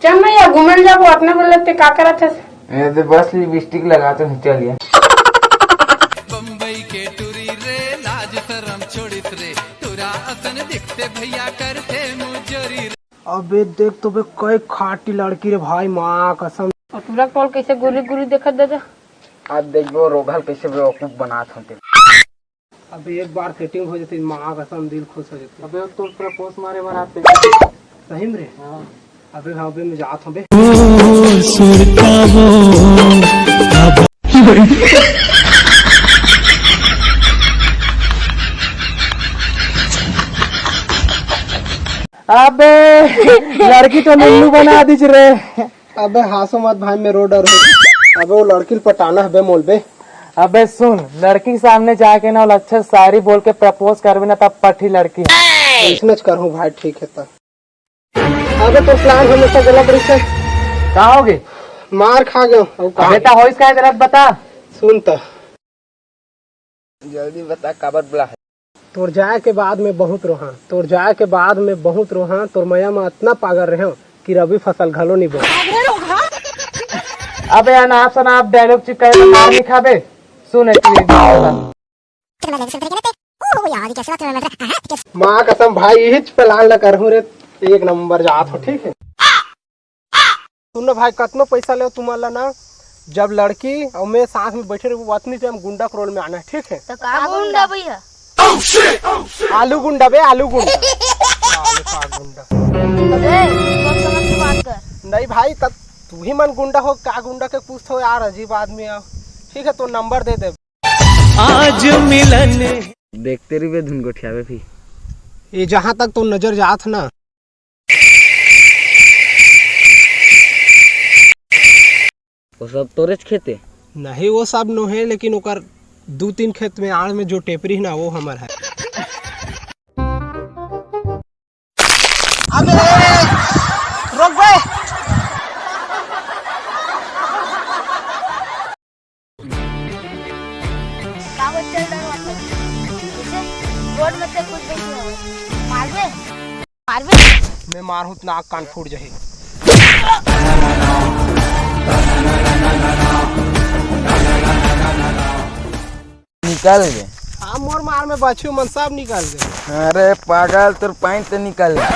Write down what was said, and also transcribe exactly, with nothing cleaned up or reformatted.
चल ना यार, घूमे ल जाबो, अतना बोलत ते का करत हस? ए, दे बस लिपस्टिक लगा तो चल यार। बम्बई के टूरी रे, लाज शरम छोड़िस रे, टूरा असन दिखते भैया करते मुजरी रे। अबे देख तो बे, कई खाटी लड़की रे भाई, माँ कसम। अउ टूरा के टोल कैसे गुरी गुरी देखत दादा। आज देखबो रोगल कैसे बेवकूफ बनात होते। अबे एक बार सेटिंग हो जाती, माँ कसम दिल खुश हो जाती। अबे तो प्रपोज मारे बर आते। सही में रे? हाँ। अबे हाँ, अबे मैं जात हूँ बे। अबे लड़की तो नुन्नू बना दीज रे। अबे हासो मत भाई, मैं रो डर हूँ। अबे वो लड़की ल पटाना हबे मोल बे। अबे सुन, लड़की के सामने जाके ना, वो अच्छा शायरी बोल के प्रपोज करबे ना, तब पठी लड़की। इसने करहूँ भाई, ठीक है तब। अबे तोर प्लान हमेशा गलत रहिथे। का होगे? मार खा गयो। अउ का? अबे ता होइस का, जरा बता। सुन त। जल्दी बता, काबर बुला है? तोर जाए के बाद में बहुत रोहा, तोर जाए के बाद में बहुत रोहा, तोर मया में अतना पागल रहे कि रबी फसल घलो नहीं बोए। अबे अनाप शनाप डायलॉग चिपकाए तो मार नहीं खाबे। सुन एक चीज बता। माँ कसम भाई, यही प्लान ला करहूँ रे, एक नंबर जात हो, ठीक है। सुन ना भाई, कतनो पैसा ले तुमन ला ना, जब लड़की अउ मैं साथ में बैठे रहे, वो अतनी टाइम गुंडा के रोल में आना है, ठीक है? तो का गुंडा भैया? आलू गुंडा बे, आलू गुंडा। आलू का गुंडा। अबे, सोच समझ के बात कर। नहीं भाई, तब तू ही मन गुंडा हो, का गुंडा के पूछत हो यार, अजीब आदमी हो। ठीक है, तो नंबर दे दे। आज मिलन। देखते रहिबे धुन गोठियाबे भी। ये जहाँ तक तो नजर जात ना। वो सब तोरेच खेते? नहीं, वो सब नो है, लेकिन ओकर दू तीन खेत में आड़ में जो टेपरी है ना, वो हमर है। अबे, रोक बे। का बच्चा डर मत लगे। इसे रोड में ते खुद बैठी हो। मारबे? मारबे? मैं मारहूँ त नाक कान फूट जाही। निकल गए। हाँ, मोर मार में बछियो मन सब निकल गए। अरे पागल, तोर पैंट तो निकल गए।